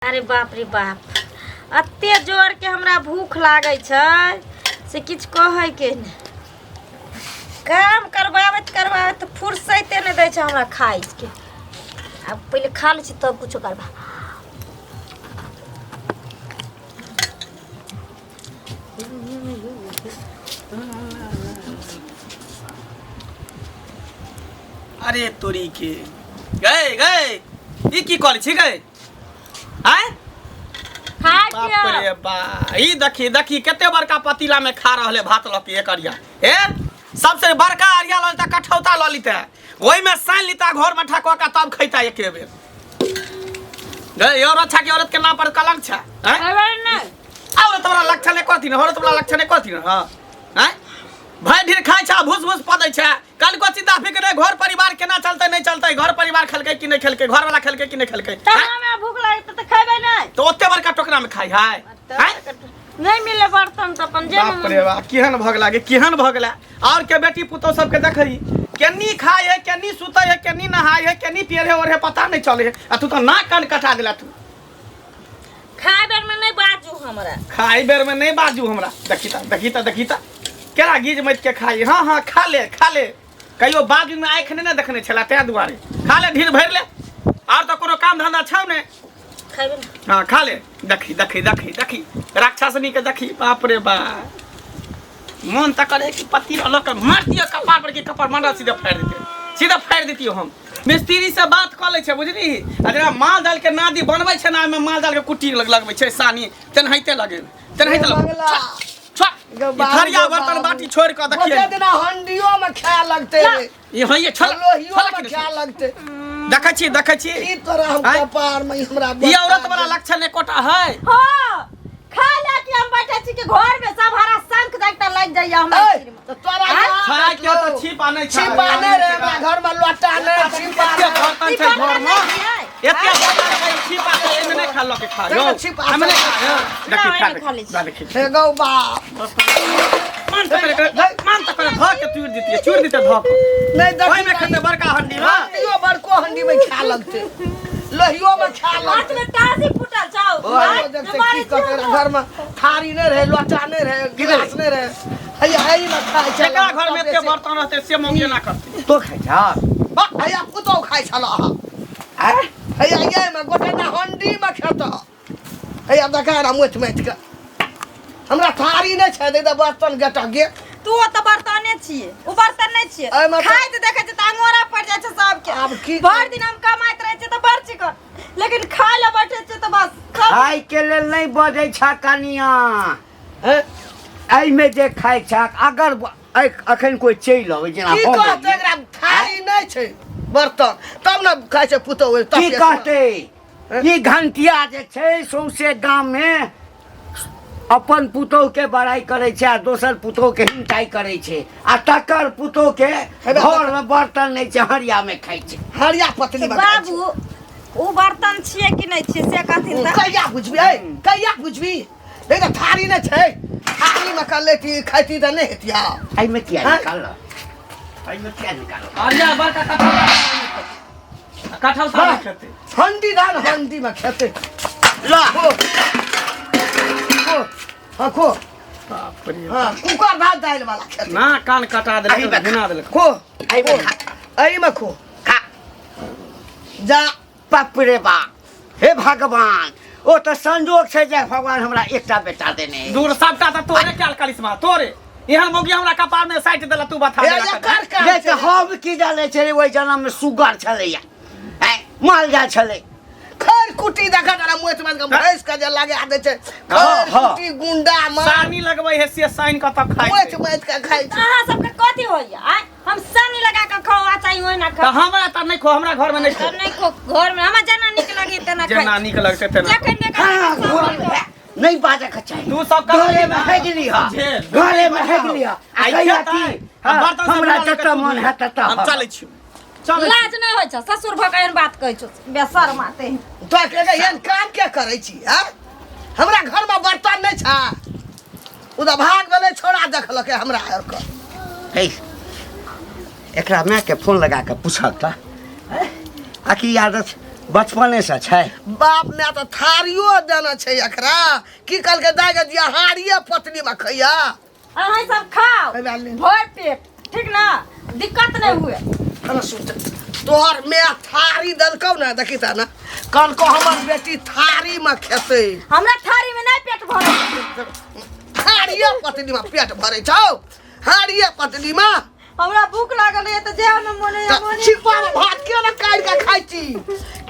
अरे बाप रे बाप, एते जोरके हमरा भूख लागै छै से किछु कहैके नहि। काम करबाबैत करबाबैत फुर्सैते नहि दै छै हमरा खाइके। आब पहिले खा लै छी तब किछो करबा। अरे तोरी के गए गए ई की करै छी गए आय खा बाप रे बा, ई देखी देखी कते बड़का पतीला में खा रहले भात लऽ के एक अरिया। ए सबसे बड़का अरिया लऽ लेता, कठौता लऽ लेता, ओहि में सानि लेता, घर में ठकवा के तब खैता एके बेर। गए और अच्छा के औरत के नाम पर कलंक छै। आय अरे नहीं औरत वाला लक्षण एको दिन, औरत वाला लक्षण एको दिन। हां आय भाई ढेर खाइ छै, भूस भूस पदै छै, कल को चिंता फिक्र नहीं, घर परिवार केना चलते नहीं चलते, घर परिवार खेलकै कि नहीं खेलकै, घर वाला खेलकै कि नहीं खेलकै। तऽ हमरा भूख लागत तऽ खेबै नहि। तो ओते बड़का टोकरा में खाइ है? तऽ नहि मिले बर्तन तऽ अपन जे बाप रे बाप, केहन भऽ गेला गे, केहन भऽ गेला। और के बेटी पुतोह सबके देखही केनी खाइ है, केनी सुतै है, केनी नहाय है, केनी पिए है ओढ़े, पता नहीं चले है। आ तू तो नाक कान कटा देला तू। खाय बेर में नहीं बाजू हमरा। खाय बेर में नहीं बाजू हमरा। देखी ता, देखी ता, देखी ता केरा गीज मत के खाई। हाँ हाँ खा ले खा ले, कहियो बाजू में आँखि नहीं ने देखने छला, तैं दुआरे खा ले, ढीर भरि ले। और तो कोनो काम धंधा छौ ने। खेबे ने। हाँ खा ले। देखी देखी देखी देखी राक्षसनी के देखी, बाप रे बाप, मन त करे कि पति लऽ के मार दियो कपार पर, कि कपार मंडल सीधे फाड़ि देते, सीधे फाड़ि देतियो। हम मिस्त्री से बात कऽ लै छै बुझली, आ जेना माल जाल के नादी बनबै छै ने, ओहिमे माल जाल के कुट्टी लगबै छै सानी, तेनाहिते लगे तेनाहिते लगे। मंगला। छोड़, गो ई बाबू, थरिया गो बर्तन बाबू। बाटी छोड़ कऽ देखिए। ओते दिना हंडियो में खाए लगते रे। ई हइये छोड़, लोहियो छोड़ में के खाए लगते। देखै छी, देखै छी। की तोरा हम आँय? कपार में हमरा ई औरत वाला लक्षण एकोटा है। हाँ, खा ले कि हम बैठे छी कि घर में सब हरा शंख जाकता लग जाइए हमरा ए, सिर में। तो तोरा आँय? यहाँ खाय के तऽ छिपा नहि छै। छिपा नहि रे, हमरा घर में लोटा नहि, छिपा एते नहि। बर्तन छै घर में, एते बर्तन छै, छिपा छै, एहिमे नहि खा लऽ के खा यौ। नहि, छिपा एहिमे नहि खा, यौ। देखी, नहि, खा, एहिमे खा लै छी। देखी, देखी। हे गौ बाप। मान तऽ करे, मान तऽ करे, धऽ के चूरि दितियै, चूरि दितियै धऽ के। नहि देखी, ओहिमे खेतै बड़का हंडी में। हंडियो बड़को हंडी में खा लगते, लोहियो में खा हाथ लगते। में टासी फूटल छौ। ओहो देखते की कहते रहे, घर में थारी नहीं रहे, लोटा नहीं रहे, गिलास नहीं रहे, हैया एही में खाइ छल। जेकरा घर में एते बर्तन रहतै से मौगिए ना करतै। तो खाइ छह? हैया पुतहु खाइ छल अहाँ। आँय? हैया ये में गोटे ना हंडी में खेत। हैया देखा ना मोच माचि के हमरा थारी नहीं छै, दे दे बर्तन गेटा गे। तू ओतऽ बर्तने छियै, ओ बर्तन नहि छियै। एहिमे तऽ- खाइत देखै छियै तऽ अंगोरा पड़ि जाइ छै सबके। आब की भरि दिन हम कमाइत रहै छियै तऽ बड़ चिकन, लेकिन खाय लए बैठै छियै तऽ बस सब- खाय के लेल नहि बजै छह कनिया। हैं? एहिमे जे खाइ छह, अगर अखन कोइ चलि अबै जेना की हम कहतै एलियै, एकरा थारी नहि छै बर्तन, तब ने खाइ छै पुतहु ओहि की तपेश्वर। कहतै? ई घंटिया जे छै सौंसे गाम में अपन पुतोह के बड़ाई करै छै आ दोसर पुतोह के हिंसाई करै छै, आ तकर पुतोह के घर में बर्तन नहि छै, हरिया में खाइ छै। हरिया पतली में खाइ छै। बाबू, ओ बर्तन छियै कि नहि छियै से कहथिन तऽ। कहिया बुझबी, ऐ, कहिया बुझबी? नहीं तऽ थारी नहि छै, थारी में कर लेती खैती तऽ नहि हेती। हाँ। एहिमे किया हाँ? निकाल, एहिमे किया निकाल? हरिया बड़का कठौता, कठौता नहि खेतै। हंडी धान हंडी में खेतै। ला। खो। खो। हाँ, खो। बाप रे। हाँ, कुकर भात दालि वाला खेतै। ना कान कटा देलक, एहिमे खा। घुना देलक। खो। एहिमे खो। खा। एहिमे खो। खा। जा। बाप रे बाप, हे भगवान, ओ तऽ संजोग छै जे भगवान हमरा एकटा बेटा देने है। दूर सबटा तऽ तोरे कयल करिश्मा, तोरे एहन मौगी हमरा कपार में साटि देला, तू बता हे, देला। एकर काज नहि तऽ छै। हम की जानै छलियै, ओहि जन्म में सुगर छलैया, आँय, माल जाल छलै। खैर कुटी देखा जरा मोच माछ के भैंस के जे लगा दै छै, हाँ, खैर हाँ। कुटी गुंडा मार सानी लगबै है से साइन कऽ तब खाइ मोच छै। माछ के खाइ छै। अहाँ सबके कथी होइया? आँय, हम सानी लगा के खाओ आ चाही ओहिना तऽ खाओ। हमरा तऽ नहि खो, हमरा घर में नहि खो। हम नहि खो घर में, हमरा जेना नीक लगे तेना खाइ। जेना नीक लगतै तेना। जखन नीक हाँ, लगे घर में नहीं बाजऽ के चाही। तू सब कर घरे में हेगली हा, झेल। घरे में हेगली हा। आ आइ कहिया खेतै, की? आ हाँ, बर्तन सब हमरा लऽ कऽ जतऽ तू मन धो। हैत ततऽ हम हम। चलै छी, चलै छी। लाज नहि होइ छौ, ससुर भऽ कऽ एहन बात कहै छौ, बेशर्म आते हैं। तो के एहन काम के करै छी? आँ? हमरा घर में बर्तन नहि छै, ओ तऽ भाग भेलै छोड़ा देखलकै हमरा आरके। हे, एकरा मायके फोन लगा कऽ पूछब तऽ आखिर आदत बचपनेसँ छै। बाप माय तऽ थारियो देने छै एकरा। की कहलकै दाइ गे दिया हारिये पतली में खैया। अहाँ सब खाओ हे बाल ले। भर पेट, ठीक ना, दिक्कत नहीं हुए। अरे सुन, तोहर माय थारी देलकौ ने, देखी ता ना, कहलकौ हमर बेटी थारी में खेतै। हमरा थारी में नहीं पेट भरे। हारिये पतली में पेट भरे छौ, हारिये पतली में। हमरा भूख लागल है तऽ जे न मोने तऽ मोने। छिपा में भात के ना काटि के खाइ छी?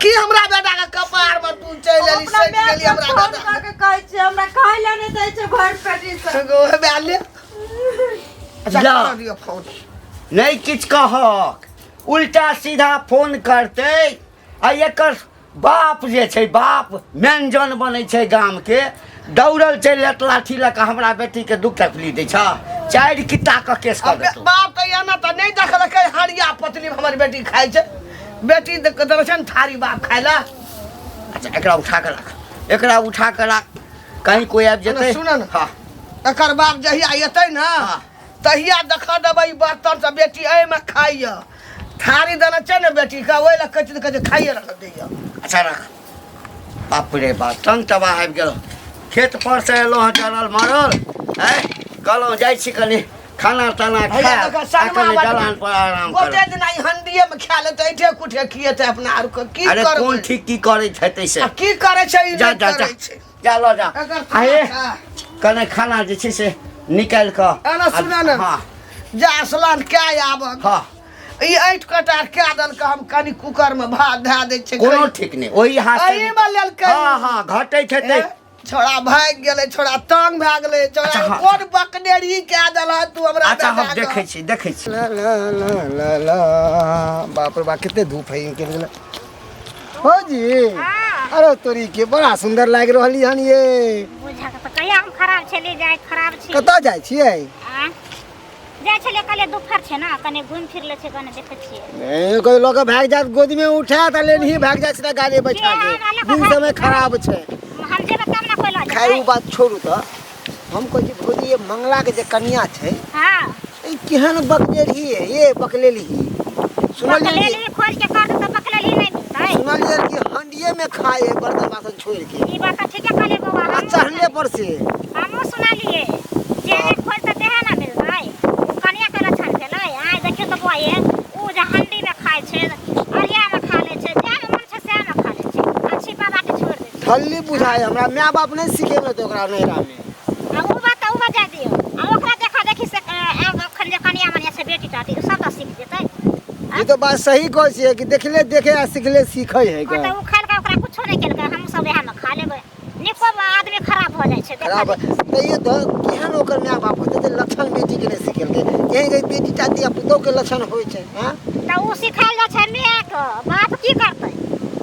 की हमरा बेटा के कपार में तू चलि एली, अपना सटि माय गेली के हमरा फोन बेटा कऽ के कहै छै हमरा खाय लए नहि दै छै भरि पेट ई सब। गो हे बे ले। अच्छा जा। कर दियौ फोन। नहि किछु कहक, उल्टा सीधा फोन करतै आ एकर बाप जे छै, बाप व्यंजन बनै छै गामके, दौड़ल चलि आयत लाठी लऽ कऽ, हमरा बेटीके दुख तकलीफ दै छह, 4 कित्ता कऽ केस कऽ देतौ। बाप तऽ एना तऽ नहि देखलकै हरिया पतली हमर बेटी खाइ छै। बेटी देने छै ने थारी बाप खाइ लए। अच्छा एकरा उठा कऽ राख, एकरा उठा कऽ राख, कहीं कोइ आबि जेतै। सुनऽ ने। हँ। एकर बाप जहिया एतै ने हँ। तहिया देखा देबै ई बर्तन से बेटी एहिमे खाइए। थारी देने छै ने बेटीके, ओहि लए कहै छै तऽ कहै छै खाइए रहल दैए। अच्छा रख। बाप रे बाप, तंग तबाह आबि गेल। खेत पर से एलहुँ हँ जरल मरल, आँय, कहलहुँ जाइ छी कनि खाना ताना हैया खायब देखऽ, आ सनमा कनि बड- दलान पर आराम गोटे करब। दिना ई हंडिये मे खा लेतै, ऐठे कुठे खिएतै अपना आर के। की अरे करबै? कोन ठीक की करै छै से? आ की करै छै ई जा नहि जा जा करै छै। जा लऽ जा। एकर आ हे, थोड़ा कने खाना जे छै से निकालि कऽ एना सुनऽ ने। हँ। जा स्नान कए आबक। हँ। ई ऐठ कटार कए देलकै, हम कनि कुकर मे भात धए दै छियै। कोनो ठीक नहि, ओहि हाथ से एहिमे लेलकै। हँ हँ, घटै छै ए, छोड़ा भागि गेलै, छोड़ा तंग भए गेलै छोड़ा। अच्छा, हँ। कोन बकनेरी कए देलह तू हमरा अच्छा हम बेटाके? देखै छी, देखै छी। ला ला ला ला ला, बाप रे बाप, कते धूप है निकल गेल। हो जी, अरे तोरी के बड़ा सुंदर लागि रहली हन ये। बुझा के तऽ कहिया हम खराब छलियै जाइ खराब छी। कतऽ जाइ छियै? आँय? जाइ छलियै, कहलियै दुपहर छै ने, कनि घुमि फिर लै छै, कनि देखै छियै। नहीं, कोई लोग भाग जात, गोदी में उठा त लेनही भाग जात सीधा गाड़ी बैठा के। के हमरा लऽ कऽ दिन भाग समय जेतै? खराब छै। हम जेबै तब ने कोइ लऽ खैर जेतै। ओ बात छोड़ू, तऽ हम कहै छी भौजी, ये मंगला के जे कनिया छै, हँ। ई केहन बकलेलही है ये? बकलेलही सुनलियै कि बकलेली खोज के कर तऽ बकलेली नहि मिलतै। सुनलियै कि हंडिये में खाए है बर्तन बासन छोड़ के। ई बात तऽ ठीके कहलियै बौआ। आ हमहूँ चढ़ले पर से हमहूँ सुनलियै जे खोज तऽ देहे ने मिलतै। ओ कनिया के लक्षण भेलै। आइ देखियौ तऽ बौआ, ये ओ जे हंडी में खाइ छै, अरिया में खा लै छै, जामे मन छै सएह में खा लै छै आ छिपा बाटी छोड़ि दै छै। ठल्ली बुझाय हमरा, माय बाप नहीं सिखेलक ओकरा नैहरा में। आ ओ बात तऽ ओ बजा दियौ, आ ओकरा देखा देखी से आब अखन जे कनिया मनिया छै, बेटी टाटी, ओ सब तऽ सीख जेतै। ई तो बात सही कहै छियै कि देखले देखे आ सिखले सीखे है। हँ, तऽ ओ खेलकै, ओकरा कुछो नहि केलकै, हमहूँ सब इएह में खा लेबै। नीको आदमी खराब भऽ जाइ छै देखा खराब देखी। तैयो तऽ केहन ओकर माय बाप होतै जे लक्षण बेटी के नहि सिखेलकै? केहन के बेटी टाटी आ पुतोह के लक्षण होइ छै? हँ, तऽ ओ सिखायल जाइ छै मायके, बाप की करतै?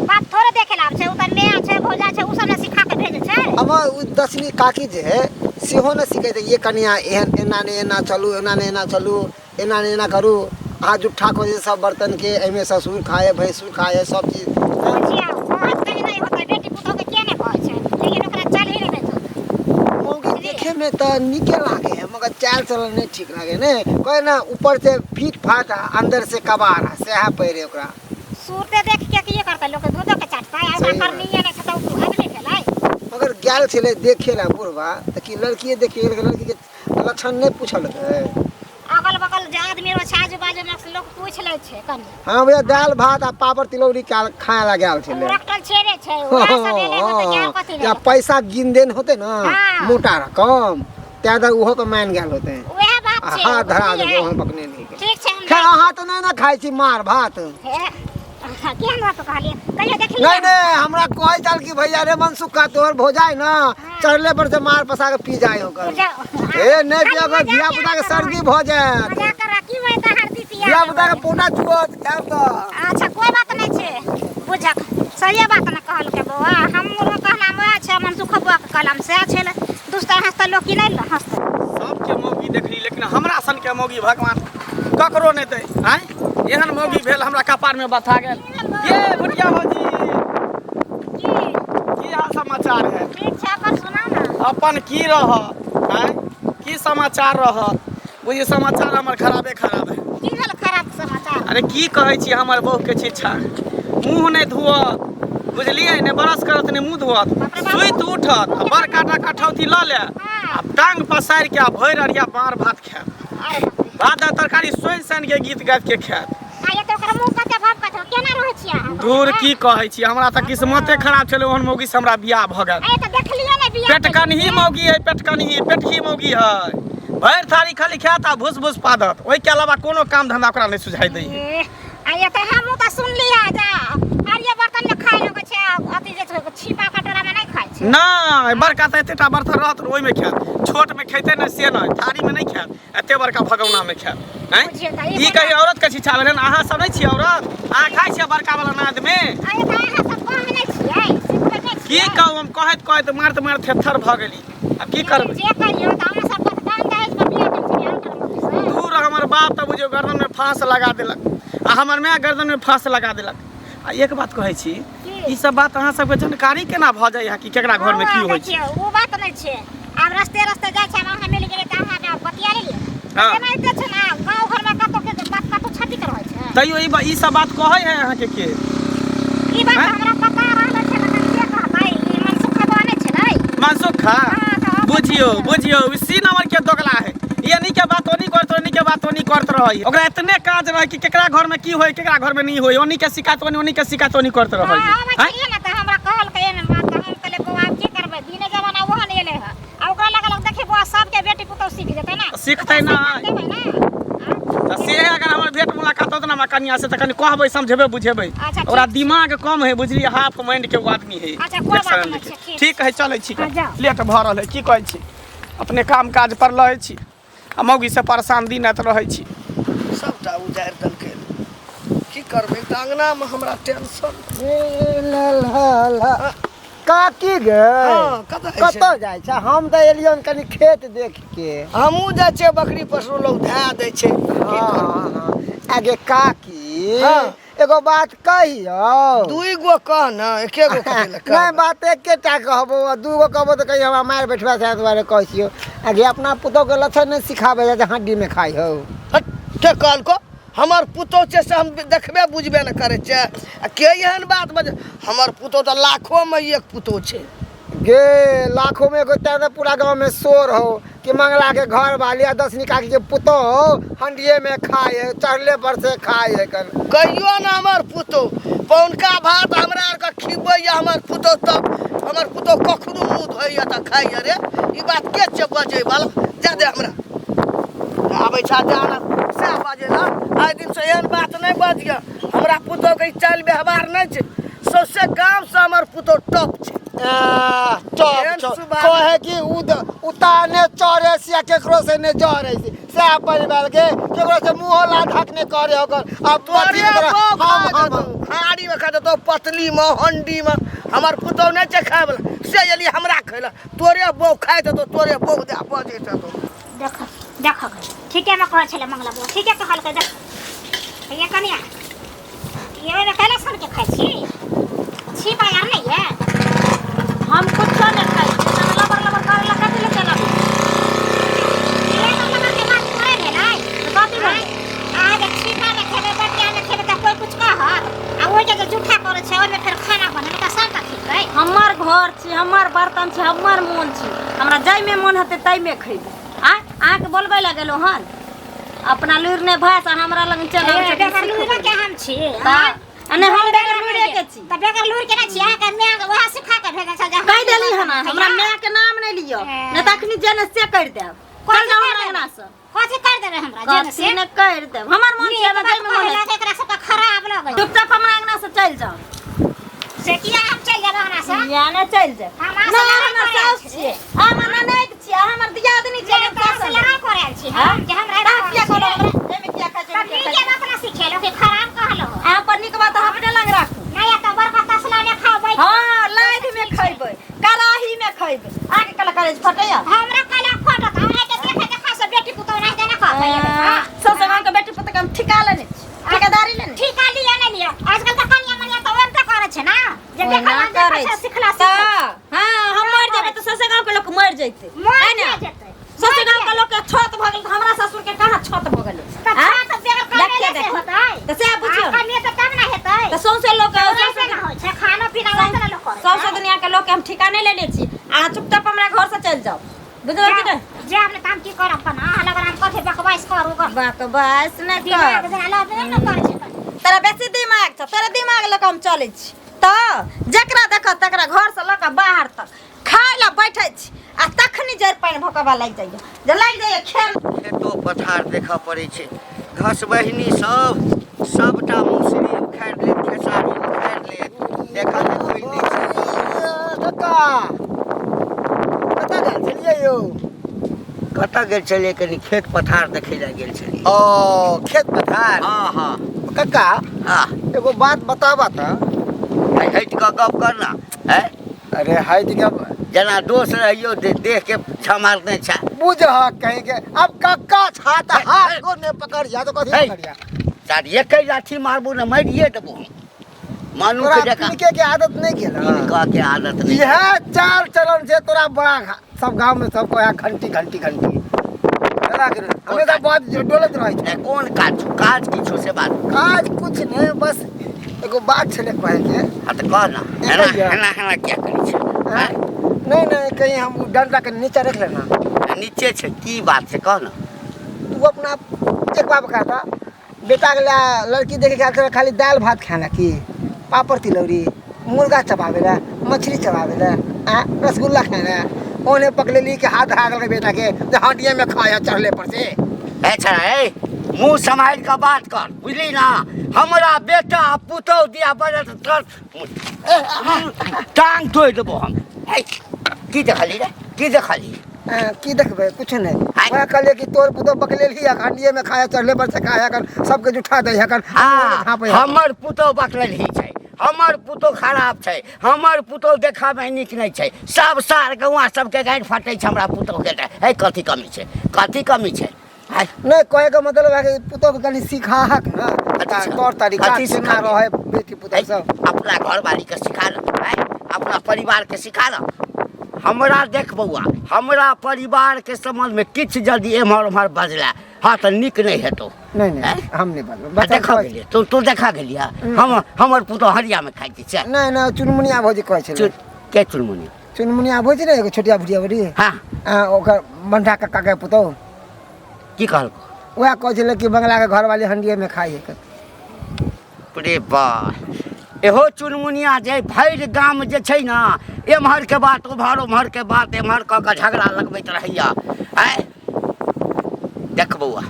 बाप थोड़े देखे लए आबै छै। ओ तऽ माय छै, भौजाइ छै, ओ सब ने सिखा के भेजै छै। हमर ओ दसनी काकी जे है सेहो ने सिखेतै ये कनिया, एहन एना नहि एना चलू, एना नहि एना चलू, एना नहि एना करू, अहाँ जुट्ठा खोजे सब बर्तन के, एहिमे ससुर खाए, भैंसुर खाए, सब चीज। बुझियौ, कहत कहीं नहि होतै। बेटी पुतोहके किया नहि कहै छै, लेकिन ओकरा चल ही नहि देतौ। मौगी देखे में तऽ नीके लागे है, मगर चाल चलन नहीं ठीक लागे ने। कहे ना, ऊपर से फीट फाट आ अंदर से कबाड़, आ सएह पहिरे ओकरा। सूरते देख के की करतै लोक, दूधो के चाटतै आ ओकरा सही बात। करनीये नहि छै तऽ ओ आदमी भेलै? मगर गेल छलै देखे ला बुढ़बा तऽ की लड़किए देखे गेल? लड़की के लक्षण नहि पूछलकै? अगल बगल जे आदमी रहै छै, आजू बाजू मे लोक पूछि लै छै कनि। हाँ भैया, दालि भात आ पापड़ तिलौरी खाए ला गेल ओ छलै। रखटल छेड़े छै, उएह सब एलै होतै कि आर कथी या भेलै? पैसा गिन देन होते ना, हाँ। मोटा रकम तै दर ओहो पे मान गेल होते। उएह बात आ छै। हाथ धरा बुझलियै? देलकै ओहन बकने नहीं के। ठीक छै, हम खैर अहाँ तऽ नहि ने खाइ छी मार भात। हे, केहन बात कहलियै? कहियो देखलियै? नहीं नहीं, हमरा कहै छल कि भैया रे मनसुखा, तोहर भौजाइ ना चढ़ले पर से मार पसा के पी जाय होकर। ए नहीं पिया, धिया पुता के सर्दी भऽ जायत। मजाक कर की होय तऽ हरदी पिया धिया पुता के पोटा चुअत खायब तऽ। अच्छा, कोई बात नहीं छै, बुझक सहिए बात ने कहलकै बौआ। हमरो कहनाम वएह छै, मनसुख बौआ के कहनाम सएह छै। दुसता हँसतै लोक की नहि हँसतै? सबके मौगी देखली, लेकिन हमरा सनके मौगी भगवान ककरो नहि दै। आँय, एहन मौगी भेल हमरा कपारमे बथा गेल। ये भुटिया भौजी, की की हाल समाचार है? ठीक छै, अपन सुनाउ ने। अपन की रहत? आँय, की समाचार रहत? बुझी समाचार हमर खराबे खराब है। की भेल खराब समाचार? अरे की कहै छी, हमर बहूके शिक्षा, मुँह नहि धुअत, बुझलियै ने ब्रश करत ने मुँह धोअत बाप रे बाप। सुति उठत आ बड़का टा कठौती लऽ ले आ टांग पसारि के आ भरि अरिया मार भात खायत अरे बाप रे। भात आ तरकारी सोनि सानि के गीत गाबि के खायत आ ये तऽ ओकर मुँह कते भाव कते केना रहै छियै अहाँ? दूर की कहै छी हमरा तऽ किस्मते खराब छलै ओहन मौगी से हमरा बियाह भऽ गेल ए तऽ देखलियै ने बियाह पेटकनही मौगी है पेटकनही पेटही मौगी है भरि थारी खाली खायत आ भूस भूस पादत ओहिके अलावा कोनो काम धंधा ओकरा नहि सुझाइ दै है ए, आ ये तऽ हमहूँ तऽ सुनलियै जे हरियर बर्तनमे खाय लगै छै आ अथी जे छै छिपा कटोरामे नहि खाइ छै नहि बड़का तऽ एतेटा बर्तन रहत ने ओहिमे खायत छोटमे खेतै नहि से नहि थारीमे नहि खायत एते बड़का भगौनामे खायत आँय? बुझियौ तऽ ई ई कही औरत के शिक्षा भेलै अहाँ सब नहि छियै औरत अहाँ खाइ छियै बड़का वाला नादमे आ ये तऽ अहाँ सब कहै नहि छियै सिखबै नहि की छियै कहू हम कहैत कहैत मारैत मारैत थेथर भऽ गेली आब की करबै जे कहियौ तऽ अहाँ सब तऽ दान दहेज पर बियाह केने छियै अहाँ सब दूर हमर बाप तऽ बुझियौ गर्दन में फांस लगा देलक आ हमर माय गर्दन में फांस लगा देलक आ एक बात कहै छी की? ई सब बात अहाँ सबके जानकारी केना भऽ जाइए कि केकरा घर में की होइ छै देखियौ ओ बात नहि छै आब रस्ते रस्ते जाइ छै आब अहाँ मिल गेलियै तऽ अहाँ बतिया लेलियै हाँ। एनाहिते छै ने गाँव घरमे कतौ के बात कतौ छपित रहै छै तैयो ई सब बात कहै है अहाँके के ई बात आँय? हमरा पता रहल छै ने के कहतै ई मनसुख बने छै ने मनसुखा हाँ, तऽ हम बुझियौ बुझियौ ई सी नंबर के दोगला है ये नहीं के बात ओनी करत ओनी के बात ओनी करत रहै ओकरा इतने काज रहै कि केकरा घर में की होय केकरा घर में नहीं होय ओनी के शिकायत ओनी ओनी के शिकायत ओनी करत रहै हाँ, आबै आँय? छलियै ने तऽ हमरा कहलकै एहन बात तऽ हम कहलियै बौआ आब की करबै दिने जमाना ओहन एलै हँ आ ओकरा लगल देखी बौआ सबके बेटी पुतहु सीख जेतै ने सीखतै ओकरा नहि। सिखा देबै ने आँ? तऽ से अगर हमर भेंट मुलाकात होत ने हमरा कनिया से तऽ कनि कहबै समझेबै बुझेबै अच्छा, ठीक ओकरा दिमाग कम है बुझलियै हाफ माइंड के ओ आदमी है अच्छा, कोइ एक बात शरण नहि के। छै, ठीक ठीक है चलै छी हाँ, जाउ। लेट भऽ रहल है की कहै छी अपने काम काज पर रहै छी आ मौगी से परेशान दिन राति रहै छी सबटा उजाड़ि देलकै की करबै तऽ अङ्गनामे हमरा टेंशन ला ला ला। काकी गे हँ, कतऽ जाइ छै? कतऽ जाइ छै हम तऽ एलियन कनि खेत देख के हमहूँ जाइ छियै बकरी पशु लोग धए दै छै की हँ करबै? हँ आगे काकी हँ। एगो बात कहियौ दुइ गो कह ने एके गो कथी लए नहि कहबै? बात एकेटा कहबो आ दूगो कहबो तऽ कहीं हमरा मारि बैठबा से दुआरे कहै छियौ आगे अपना पुतोहके लक्षण नहि सिखाबै जे हड्डीमे खाइ हौ हट, के कहलको हमर पुतोह छै से हम देखबे बुझबे ने करै छै आ के एहन बात बजे हमर पुतोह तऽ लाखोमे एक पुतोह छै गे लाखों में एगो तें तऽ पूरा गाँव में शोर हो कि मंगला के घर वाली आ दसनी काकी के पुतोह हंडिये में खाए है चढ़ले पर से खाए है कन कहियो ने हमर पुतोह पौनका भात हमरा आरके खिबैया हमर पुतोह तब हमर पुतोह कखनो मुँह धोइया तऽ खाइया रे ई बात के छै बजै वाला जा दे हमरा आबै छा जा ना सएह बाजै ला आइ दिनसँ एहन बात नहि बजिय हमरा पुतोहके ई चालि व्यवहार नहि छै सौंसे गामसँ हमर पुतोह टॉप छै टॉप कहे कि उताने चढ़े से या केकरो से ने जरे से सएह परिवार के केकरो से मुंहो ला धक ने करे ओकर अब तोरे हम हम हाड़ी में खा देतौ पतली में हंडी में हमर पुतोह नहि छै खाय वाला से एली हमरा खैला तोरे बहू खाय देतौ तोरे बहू दे बजै छौ देख देख ठीके में कहै छलै मंगला बौआ ठीके कहलकै देख ये कनिया ये ओहिमे कैला सन के खाइ छी छी बाजार नहीं है हम कुछो नहि खाइ छी तहन लबर लबर करे ला कथी ले चलब ये लबर के बात थोड़े भेलै तऽ कथी भेलै अहाँ जे छिपा मे खेबै बटिया मे खेबै तऽ कोइ कुछ कहत आ ओहि जे जूठा करै छै ओहिमे फेर खाना बनेबै तऽ सबटा खेबै हमर घर छी हमर बर्तन छी हमर मोन छी हमरा जाहिमे मोन हेतै ताहिमे खैबै आँय अहाँके बोलबै लए गेलहुँ हन अपना लुरि नहि भाषा हमरा लग चलि आबै छथिन बेगर लुरि के हम छी तऽ आ नहि हम बेगर लुरिए के छी तऽ बेगर लुरि के नहि छी अहाँके माय वएह सिखा के भेजल छल जे कहि देली हन हमरा माय के नाम नहि लिअ नहि तऽ अखनी जे ने से करि देब चल जाउ हमरा अंगना से कथी कर देबै हमरा जे ने कथी से नहि करि देब हमर मोन छै हमरा जाहिमे मोन कहै हेतै। एकरा सबके खराब लगै चुपचाप हमरा अंगना से चलि जाउ से किया हम चलि जाब अंगना से किया नहि चलि जाउ हम अहाँ से नहि लड़ाइ हमर करै साउस छी। छियै अहाँ हमर ननैद छियै अहाँ हमर दियादनी छियै जे हम तोरा से सासु लड़ाइ करै आयल छी हम जे हमरा अहाँ किया कहलहुँ हमरा एहिमे किया खाइ छै तब एहिमे किया नीके खाइ छै? बात ना सिखेलहुँ कि खराब कहलहुँ अहाँ पर नीक बात अहाँ अपने लग राखू नहि तऽ बड़का तसला ने खाओ बैठ हाँ लाइध में खैबै कड़ाही में खैबै अहाँके कला करेज फटैया हमरा कला फटत हमरा के देखे देखा से बेटी पुतोह नहीं देना कहतै सौसे गाँव के बेटी पुतोह के हम ठिका लेने छी ठेकेदारी लेने छी। ठीका लिया नहीं लिया आजकल तऽ कनिया मनिया तऽ ओहन तऽ करै छै ना जे ओहिना देखल ना करै देखै छै छै। सिखला तऽ हाँ हम मरि जेबै तऽ सौसे गाँव के लोक मरि जैतै मर है ने जेतै सौसे गाँव के लोक के छत भऽ गेल तऽ हमरा ससुर के कहाँ छत भऽ गेलै तऽ आँय? छत बेगर कमेले देखिए से देखिए। होतै तऽ सएह बुझियौ आ कमेतै तब ना हेतै तऽ सौंसे लोक ओकरा से ना होइ छै खानो पीना सौंसे के हम ठिका नहि लेने छी। अहाँ चुपचाप हमरा घर से चलि जाउ, बुझलहुँ कि नहि? जायब ने तऽ हम की करब कना? अहाँ लगन हम कथी बकवास करू गऽ? बकवास नहि दिमाग कर। झाला नहि ने करै छै कनी। तोरा बेसी दिमाग छौ, तोरा दिमाग लऽ कऽ हम चलै छी तऽ जकरा देखऽ तकरा घरसँ लऽ कऽ बाहर तक खाय लए बैठै छी आ तखनी जड़ि पानि भोकबा लागि जाइए, जे लागि जाइए खेल। खेतो पथार देखऽ पड़ै छै। घस बहिनी सब सबटा मुसरी उखाड़ि लेत, खेसारी उखाड़ि लेत, देखऽ जे कोइ नहि छै। कक्का, कतऽ गेल छलियै यौ? कतऽ गेल छलियै? कनि खेत पथार देखै लए गेल छलियै। ओ, खेत पथार? हँ हँ। कक्का, हँ। एगो बात बताबऽ तऽ। हटि कऽ गप कर ना। है अरे हटि के जेना दोस्त रहियो, देह के झमारने छै। बुझ कहीं के अब कक्का छा तऽ हाथ गोर नहि पकड़िया तऽ कथी पकड़िया? तार एकै लाठी मारबो ने मारिए देबो हम। मानू तोरा के जकाँ पिनके के आदत नहीं गेल? पिनका के आदत नहीं। इएह चाल चलन छै तोरा। बड़ा सब गांव में सब कहे घंटी घंटी घंटी हमेशा बात डोलत रहै छै। नहि, कोन काज छौ? काज की छौ से बात। काज कुछ नहीं, बस एगो बात छलै कहे के। हाँ तऽ कह ना। एना एना एना किया करै छै? आँय? नहीं नहीं, कहीं हम डंडा के नीचे रख लेना। नीचे छै। की बात छै, कह ना। तू अपना एक बार कहता, बेटा के ला लड़की देखे के आयल छलै, खाली दालि भात खाना की पापड़ तिलौरी, मुर्गा चबावेला, मछली चबावेला आ रसगुल्ला खाना? ओने पकड़ली के हाथ धरा देलकै बेटा के जे हड्डिये में खाया चढ़ले पर से। ए छड़ा, ए मुँह सम्हारि कऽ बात कर, बुझली ना? हमरा बेटा आ पुतहु दिया बजत तर टांग तोड़ि देबो हम। हे, की देखली रे, की देखली? की देखबै? कुछ नहीं। आँय? वएह कहलियै कि तोर पुतोह बकलेलही आ हड्डिये में खाया चढ़ले पर से खाया कर, सबके जुठा दै हकन। हाँ। झाँपै। हमर पुतहु बकलेलही छै, हमर पुतहु खराब छै, हमर पुतहु देखऽमे नीक नहि छै, सब सार गौआँ सबके गाड़ि फटै छै हमरा पुतहुके। तऽ हे, कथी कमी छै? कथी कमी छै? आँय? नहीं, कहे के मतलब है कि पुतोह के कनि सिखाहक ना। कथी तौर तरीका कथी केना सिखाबी? रहे बेटी पुतोह है, सब। अपना घरवालीके सिखा ल, है, अपना परिवारके सिखा ल। हमरा देख बौआ, हमरा परिवारके सम्बन्धमे किछु यदि एम्हर ओम्हर बजला हँ तऽ नीक नहि हेतौ। नहीं नहीं। आँय? हम नहीं बजबै। आ बच्चा देखा कहै गेलियै तू? तू देखा गेलियै हम हमर पुतोह हरियामे खाइ छै से? नहीं नहीं, चुनमुनिया भौजी कहै छलै। के चुनमुनी? चुनमुनिया भौजी ने, एगो छोटिया भुटिया बड़ी। हँ। ओकर बंठा कक्का के पुतोह। की कहलको? वएह कहै छलै कि बंगला के घरवाली हंडिये में खाइ है। रे बा, एहो चुनमुनिया जे भरि गाम जे छै ने, एम्हर के बात ओम्हर, ओम्हर के बात एम्हर कऽ कऽ झगड़ा लगबैत रहैया। आँय देख बौआ,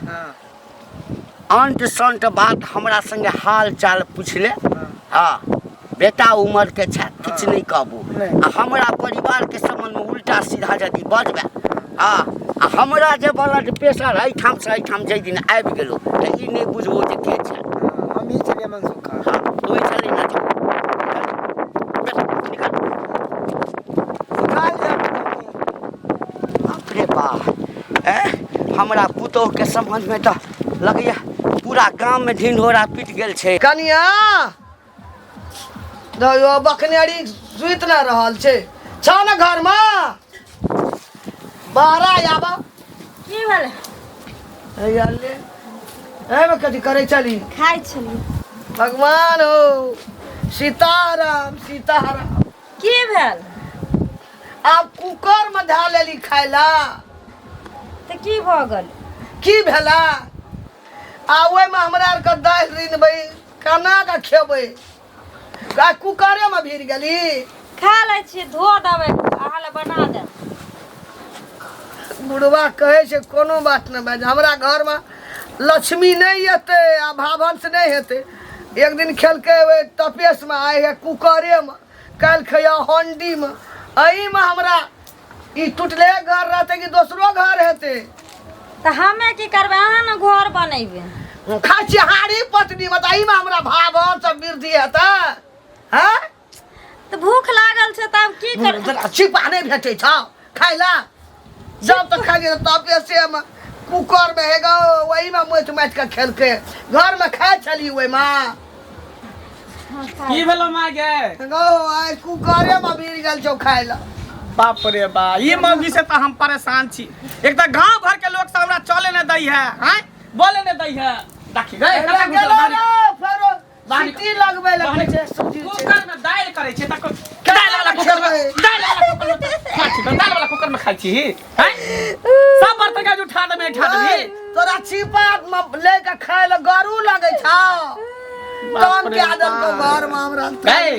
अंट संट बात हमरा संगे हाल चाल पूछले। हँ, बेटा उमर के छै, किछु नहि कहबू। नहि। आ हमरा परिवार के संबंध में उल्टा सीधा यदि बजबे, हँ, आ हमरा जे ब्लड प्रेशर एहिठाम से एहिठाम जाहि दिन आबि गेलो तऽ ई नहि बुझबो जे के छै। हम ही छलियै मनसुख। हँ, तू ही छली ना। चल, निकल। सिखा लिअ पुतोह के। बाप रे बाप, ए हमरा पुतोह के संबंध में तऽ लगैया पूरा गाम में ढिंढोरा पीट गेल छै। कनिया दयो, बकनेरी सुति न रहल छै, छौ ने घरमे? बाहर आबऽ। की भेलै? हैया ले, एहिमे कथी करै छली? खाइ छलियै। भगवान हो, सीताराम सीताराम। की भेल? आब कुकर में धए लेली खाय ला। तऽ की भऽ गेल? की भेला? आ ओहिमे हमरा आरके दालि रिनबै, केना कऽ खेबै? आ कुकरे में भिड़ गेली। खा लै छियै, धो देबै, अहाँ लए बना देब। बुढ़वा कहै छै कोनो बात नहि बाज, हमरा घरमे लक्ष्मी नहि एतै आ भावंश नहि हेतै। एक दिन खेलकै ओहि तपेशमे, आइ हे कुकरेमे, काल्हि खैया हंडीमे। एहिमे हमरा ई टूटले घर रहतै कि दोसरो घर हेतै? तऽ हमे की करबै? अहाँ ने घर बनेबै। खाइ छियै हाड़ी पत्नीमे, तऽ एहिमे हमरा भावंश वृद्धि हेतै? हँ। तऽ भूख लागल छै तऽ आब की कर? छिपा नहि भेटै छौ खाइ ला? जब तक खाइ तपेशेमे, कुकरमे, हे गो, ओहिमे मोटि माटि कऽ खेलकै। घरमे खाइ छली ओहिमे। की भेलो माय गे? गो, आइ कुकरेमे भिड़ गेल छौ खाइ ला। बाप रे बा, ई मौगी से तऽ हम परेशान छी। एक तऽ गांव घर के लोग सब हमरा चले न दै है, आँय, बोले न दै है। देखी रे, कतऽ घुसल? गेलो बाहर रे, फेरो बाहर सीटी लगबै लए कहै छै, सूजी छै। कुकर में दालि करै छै तऽ दाल वाला कुकर में, दाल वाला कुकर में खाइ छी, दाल वाला कुकर में खाइ छी हैं? सब बर्तन के उठा देबे, उठा देबे। तोरा छिपा में लेके खाय ले गरू लगै छौ। तहन के आदर को घर में हमरा। ए,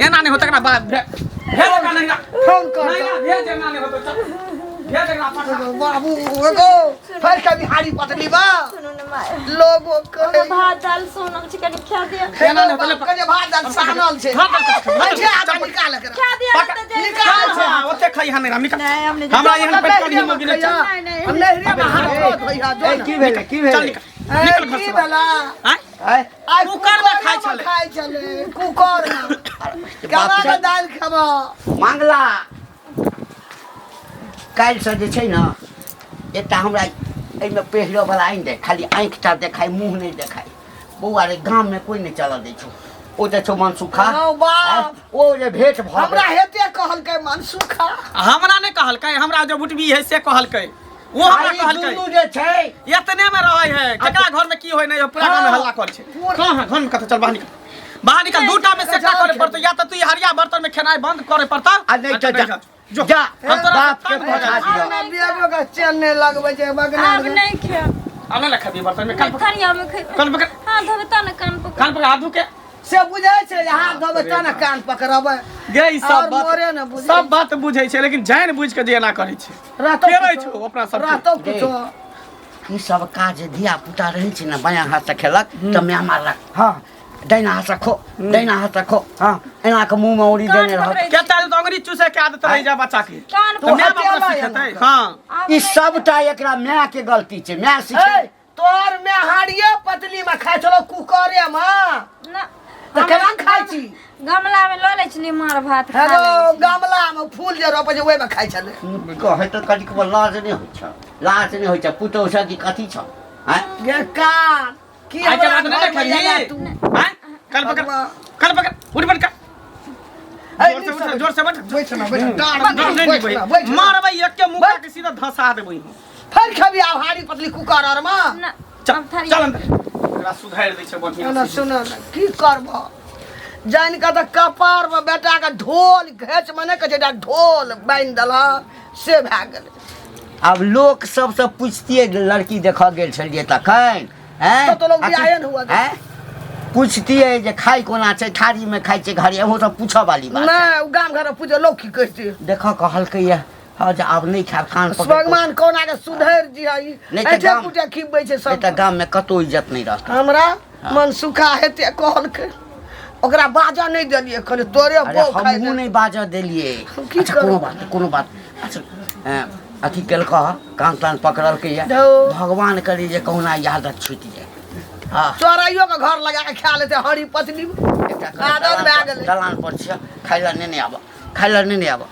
एना नहि होतै एकरा बात भेज एकरा नहीं ना। फोन कर। नहीं ना, भेज, एना नहि होतै, चल भेज एकरा, पठा। बाबू एगो फेर कभी हारी पतली बा सुनू ने माय, लोगो कहे भात दाल सोनल छै, कनि खा दिअ। एना नहि होतै। कहे भात दाल सानल छै। भात दाल कथी? है छै, आधा निकाल एकरा। खा दिअ पका- तऽ जाय। निकाल छै। हाँ, ओते खइहा नहि, राम, निकाल। नहि, हम नहि। हमरा एहन पेट करी हम गिने चल। नहि, नहि। हम नहरे में हाथ धो धोइहा जो ए, ना। की भेलै, की चल भेलै? निकाल, निकल घर की से। भेला? आँय? आँय? आइ कुकर में खाइ छलै। खाइ छलै कुकर में। केना के दालि खेबऽ? मांगला काल्हिसँ जे छै ने एकटा हमरा एहिमे पहिरऽवला आनि दे, खाली आँखिटा देखाय, मुँह नहि देखाय। बौआ रे, गाममे कोइ नहि चलऽ दै छौ। ओ जे छौ मनसुखा, हौ बाप। ओ जे भेंट भऽ हमरा गेल। हेते कहलकै मनसुखा। हमरा नहि कहलकै, हमरा जे बुटबी है से कहलकै। ओ हमरा आ ई कहलकै। दुनू जे छै एतने में रहै है, केकरा घर में की होय नहि होय, पूरा गाँव में हल्ला कर छै। कहाँ है घर में? कतऽ? चल बाहर निकल, बाहर निकल। दूटा में से एकटा करे पड़तौ, या तऽ तू ई हरिया बर्तन में खेनाइ बंद करे पड़तौ आ नहि तऽ जा। जो। जा। हम तोरा बाप के तंग भऽ पठा गेल। दिअ। हमरा बियाहो के चैन नहि लगबै छै बगना। आब नहि खायब। आब नहि खेबही बर्तन में? कान पकड़। थरिया में खेबै। कान पकड़। हाथ धोबै तब ने कान पकड़। कान पकड़, हाथ धो के। से बुझै छै जे हाथ धोबै तब ने कान पकड़बै। गे ई सब और बात मोरे ने बुझै। सब बात बुझै छै, लेकिन जानि बुझि के जे एना करै छै। रहतौ केरै कुछो। छौ अपना सबके। रहतौ कुछो। ई सब काज धिया पुता रहै छै ने, बायाँ हाथसँ खेलक तऽ माय मारलक, हँ, दाहिना हाथसँ खो, दाहिना हाथसँ खो, हँ, एना कऽ मुँहमे उड़ी कान देने रहत। पकड़ै। केता तऽ अंगुरी चूसै के आदत रहि जा बच्चा के। कान तऽ माय बाप हटेला ने सिखेतै? एना। हँ। आब ई नहि। सबटा एकरा माय के गलती छै, माय सिखे। ए, तोहर में हाड़िए पतली में खाइ छलो कुकरे में। ना। तऽ केना खाइ छी? गमला में लऽ लै छी मार भात खा हेलो लै छी। गमला में फूल जे रोपै छै ओहिमे खाइ छलै। कहै तऽ कनिकबो लाज नहि होइ छै, लाज नहि होइ छै पुतहु से कि कथी छौ? आँय? गे कान की आइ के हमरा बाद नहि घरमे खेबही? एला तू? आँय? कान पकड़। भगवान। कान पकड़, उठ बैठ कर। ए, जोर से उठ, जोर से बैठ। बैठ ना, बैठ डाँड़ नहीं, नहीं, बैठ नहीं, ना, बैठ ना। मारबै एके मुक्का के सीधा धंसा देबै हम। फेर खेबी आब हाड़ी पतली कुकर आर में? ना। चल। आब थरिया। चल अंदर, एकरा सुधारि दै छै बढ़िआँ सुन से। सुन ने, की करब जानि कऽ तऽ कपार में बेटा के ढोल घेच में नहि कहै छै, एकटा ढोल बान्हि देलक से भए गेलै। आब लोक सबसँ पुछतियै, लड़की देखऽ गेल छलियै तखन, हैं? तऽ तो लोग बियाहे ने हुआ दे। हैं? पुछतियै जे खाइ कोना छै, थारीमे खाइ छै घड़ी, ओहो सब पूछऽ वाली बात छै। नहि, ओ गाम घर में पूछे लोग की कहते। देखऽ कहलकै ये, हँ, जे आब नहि खायब, कान पकड़ि कऽ। भगवान कोना के सुधरि दिह ई। नहि तऽ ऐठे गाम- कुटे खिबै छै नहि तऽ सब। गाममे कतहु इज्जत नहि रहतै। हमरा मन सुखा हेते कहलकै, ओकरा बाजऽ नहि देलियै, कहलियै तोरे अरे बौह खाइ हमहूँ दे। नहि बाजऽ देलियै। की अच्छा, कोनो करब? बात नहि, कोनो बात नहि। अच्छा, अथी केलकऽ, कान तान पकड़लकै ये। धौ। भगवान करी जे कहुना ई आदत छूटि जाय। हँ। चोराइयो के घर लगा के खा लेतै हरी पतली। एकटा आदत भए गेलै। दलान पर छियै, खाय लए नेने आबऽ, खाय लए नेने आबऽ।